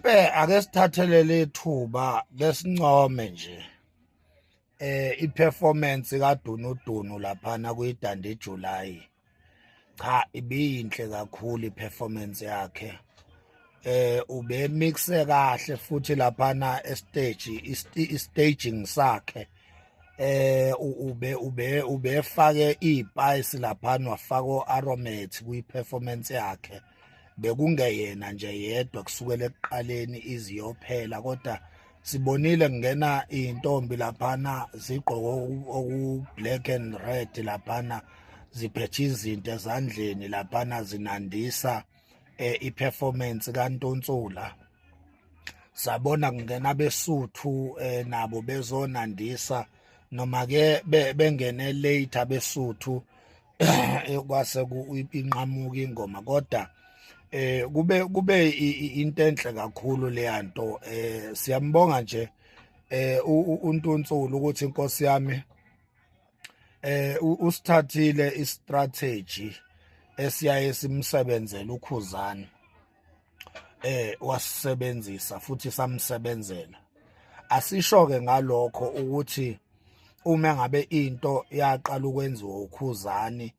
Mhlambe ake sithathele lethuba besincome nje iperformance kaDunudunu laphana kwiDundee July. Cha, ibiyinhle kakhulu iperformance yakhe. Ube mixe kahle futhi laphana estage, i-staging sakhe, ube ube ubefake ispice laphana, wafaka aromat kwi-performance yakhe. Bekungeyena nje yedwa kusukela ekuqaleni iziyophela, kodwa sibonile kungena intombi laphana zigqoke oku black and red laphana, ziphethe izinto ezandleni laphana, zinandisa iperformance kaNtontsula. Sabona kungena beSuthu, nabo bezonandisa, noma ke bengene late abeSuthu, kwase inqamuka ingoma, kodwa kube into enhle kakhulu leyanto. Siyambonga nje uNtuntsulu ukuthi inkosi yami usithathile istrategy esiyaye simsebenzela uKhuzani, wasisebenzisa futhi samsebenzela. Asisho ke ngalokho ukuthi uma ngabe into yaqala ukwenziwa uKhuzani,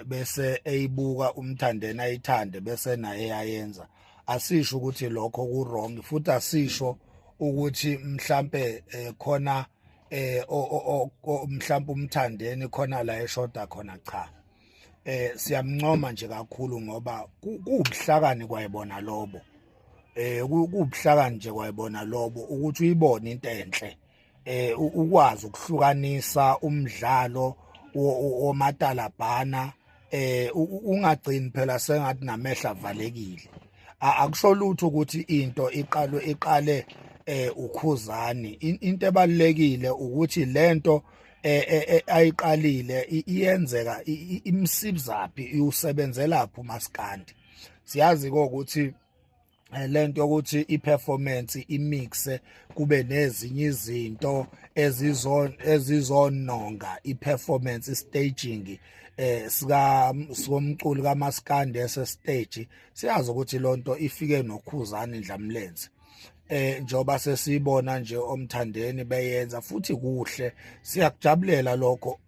bese eyibuka uMthandeni ayithande, bese naye yayenza, asisho ukuthi lokho ku wrong, futhi asisho ukuthi mhlambe khona mhlambe uMthandeni khona la eshoda khona. Cha, siyamncoma nje kakhulu ngoba kuubuhlakani kwayibona lobo, kuubuhlakani nje kwayibona lobo ukuthi uyibone into enhle, ukwazi ukuhlukanisa umdlalo womatalabhana, ungagcini phela sengathi namehla avalekile. Akusho lutho ukuthi into iqalwe iqale uKhuzani. Into ebalekile ukuthi lento ayiqalile iyenzeka, imsibzaphi, iwusebenzelaphi umaskandi. Siyazi ukuthi lento yokuthi iperformance imixe kube nezinye izinto ezizononga iperformance, staging sika sikomculi kaMaskandi ese stage, siyazi ukuthi lonto ifike noKhuzani Ndlamlenze, njoba sesibona nje oMthandeni beyenza futhi kuhle, siyakujabulela lokho.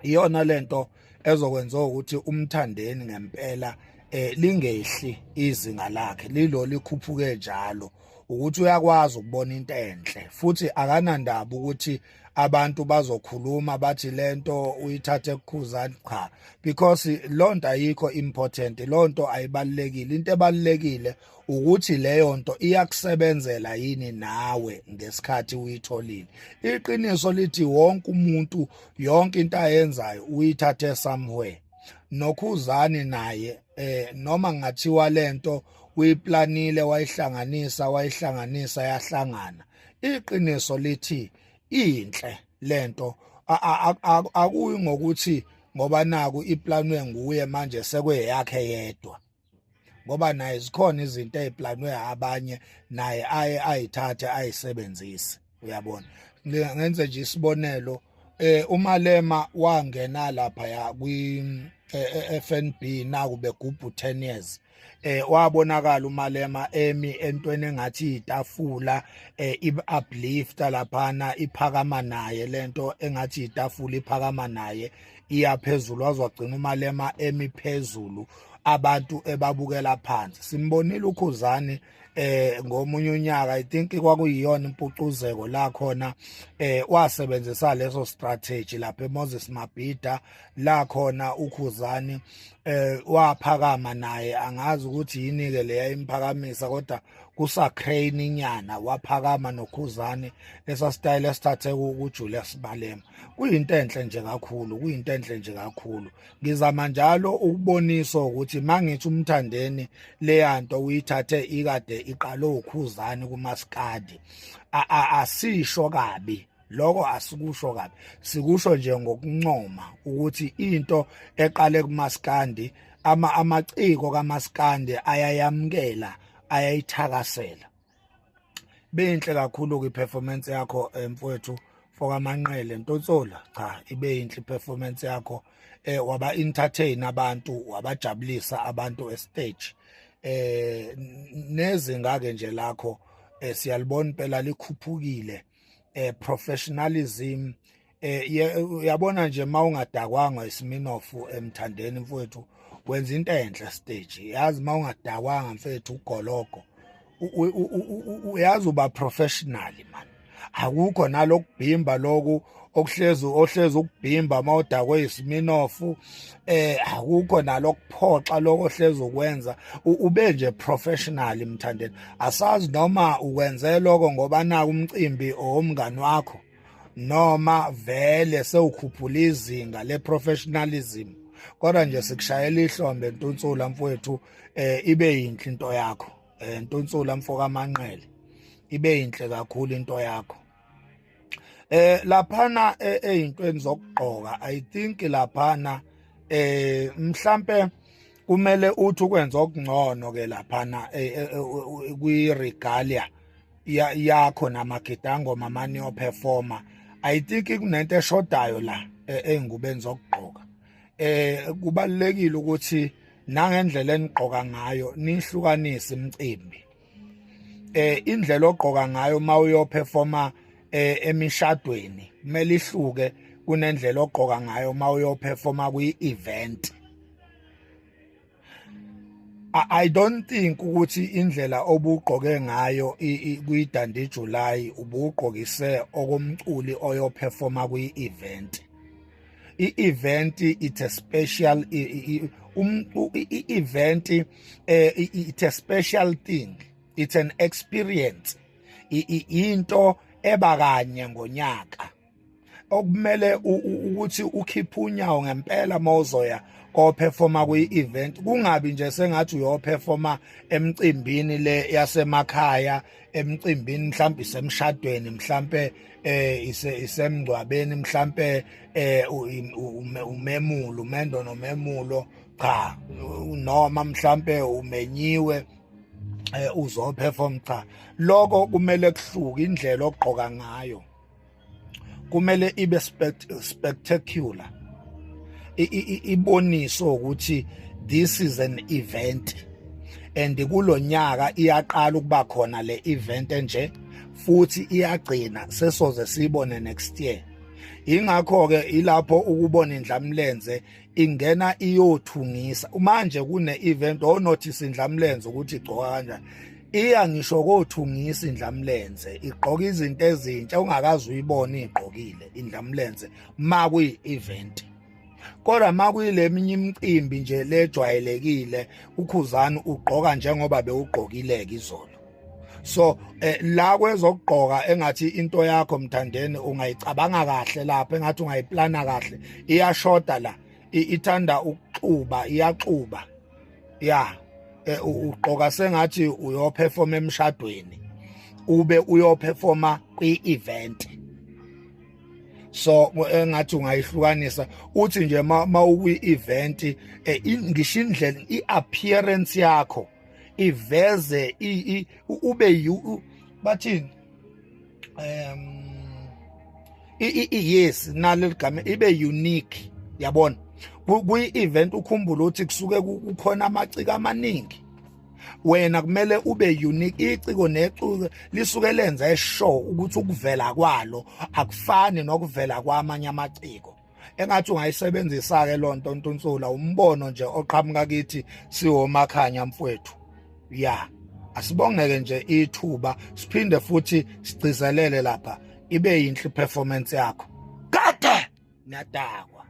Iyona lento ezokwenza ukuthi uMthandeni ngempela lingehli izinga lakhe, lilo likhuphuke njalo, ukuthi uyakwazi ukubona into enhle futhi akanandaba ukuthi abantu bazokhuluma bathi lento uyithathe kuKhuzani. Cha, because lonto ayikho important, lonto ayibalekile. Into ebalekile ukuthi leyo nto iyakusebenzela yini nawe ngesikhathi uyitholile. Iqiniso lithi wonke umuntu, yonke into ayenzayo uyithathe somewhere. NoKhuzani naye, noma ngathiwa lento uyiplanile, wayihlanganisa, wayihlanganisa yahlangana, iqiniso lithi inhle lento. Akuyi ngokuthi ngoba naku iplanwe nguye manje sekweyakhe yedwa, ngoba naye zikhona izinto eziplanwe abanye naye aye ayithathe ayisebenzise, uyabona. Ngenze nje isibonelo, uMalema wangena lapha ya kwi FNB naku begubhu 10 years, wabonakala uMalema emi entweni engathi itafula, i-uplifter laphana, iphakama naye lento engathi itafula, iphakama naye iya phezulu, wazwagcina uMalema emi phezulu, abantu ebabukela phansi. Simbonile uKhuzani ngomunye unyaka, I think kwakuyiyona Impucuzeko la khona, wasebenzisa leso strategy lapha eMoses Mabhida, la khona uKhuzani waphakama naye. Angazi ukuthi yini ke leya imphakamisa, kodwa kusa crane inyana, waphakama noKhuzani, lesa style esithathe kuJulius Malema. Kuyinto enhle nje kakhulu, kuyinto enhle nje kakhulu. Ngizama njalo ukubonisa ukuthi mangithi uMthandeni leyanto uyithathe ikade iqale uKhuzani kumaskadi, asisho kabi lokho, asikusho kabi, sikusho nje ngokuncoma ukuthi into eqale kumaskandi, amaciko kaMaskandi ayayamkela, ayayithakasela. Benhle kakhulu kwi-performance yakho, mfowethu fokaManqele Ntontsola. Cha, ibe yinhle iperformance yakho, waba entertain abantu, wabajabulisa abantu estage. Nezinga ke nje lakho siyalibona impela likhuphukile, professionalism. Uyabona nje, mawungadakwanga iSmirnoff, emthandeni mfowethu, wenza into enhle stage. Yazi, mawungadakwanga mfethu, ugologo, uyazi, uba professional man. Akukho nalokubhimba lokhu okuhlezi ohlezi ukubhimba mawudakwe iSmirnoff. Akukho nalokuphoxa lokho ohlezi ukwenza, ube nje professional, mthandeni. Asazi noma ukwenze lokho ngoba na umcimbi owomngani wakho noma vele sewukhuphula izinga le-professionalism, kodwa nje sikushayela ihlombe, Ntunsula mfowethu. Ibe yinhle into yakho, Ntunsula mfoka Manqele, ibe yinhle kakhulu into yakho. Laphana eyintweni zokugqoka, I think laphana mhlambe kumele uthi ukwenza okungcono ke laphana kwi regalia yakho namagidangoma maniyo performa. I think kunento eshodayo la eyingubeni zokugqoka. Kubalekile ukuthi nangendlela enigqoka ngayo nihlukanise imicimbi. Indlela ogqoka ngayo mawuyoperforma emishadweni kumele ihluke kunendlela ogqoka ngayo mawuyoperforma kwi-event. I don't think ukuthi indlela obugqoke ngayo kwi-Dundee July ubugqokise okomculi oyoperforma kwi-event. I-event, it's a special i-event, it's a special thing, it's an experience, into eba kanye ngonyaka okumele ukuthi ukhiphe unyawo ngempela mawuzoya ko-performa kwi-event, kungabi nje sengathi uyoperforma emcimbini le yasemakhaya, emcimbini mhlawumbe isemshadweni, mhlambe ise isemngcwabeni, mhlambe umemulo, umendo nomemulo, cha, noma mhlambe umenyiwe uzoperform. Cha, lokho kumele kuhluke. Indlela ogqoka ngayo kumele ibe spectacular, ibonise ukuthi this is an event and kulonyaka iyaqala ukuba khona le event enje, futhi iyagcina, sesoze siyibone next year. Ingakho ke ilapho ukubona indlamlenze ingena iyothungisa manje kune event. Onotice indlamlenze ukuthi igcoka kanjani, iya ngisho kothungisa indlamlenze, igqoka izinto ezintsha ungakaze uyibone igqokile indlamlenze ma kuyi event. Kodwa makuyile eminye imicimbi nje lejwayelekile, uKhuzani ugqoka njengoba bewugqokileke izolo. So la kwezokugqoka, engathi into yakho mthandeni ungayicabanga kahle lapha, engathi ungayiplana kahle. Iyashoda la, ithanda ukuxuba, iyaxuba ya. Ugqoka sengathi uyoperform emshadweni ube uyoperforma kwi-event. So engathi ungayihlukanisa, uthi nje ma ukwi-event, ngisho indlela i-appearance yakho iveze ube bathini, yes, naleli gama, ibe unique, yabona. Kwi-event ukhumbule ukuthi kusuke kukhona amaciko amaningi, wena kumele ube unique. Iciko neciko lisuke lenza eshow ukuthi ukuvela kwalo akufani nokuvela kwamanye amaciko. Engathi ungayisebenzisa ke lonto, Ntunsula, umbono nje oqhamuka kithi siwomakhanya mfowethu. Ya, asibongeke nje ithuba, siphinde futhi sigcizelele lapha, ibe yinhle performance yakho. Kade niyadakwa.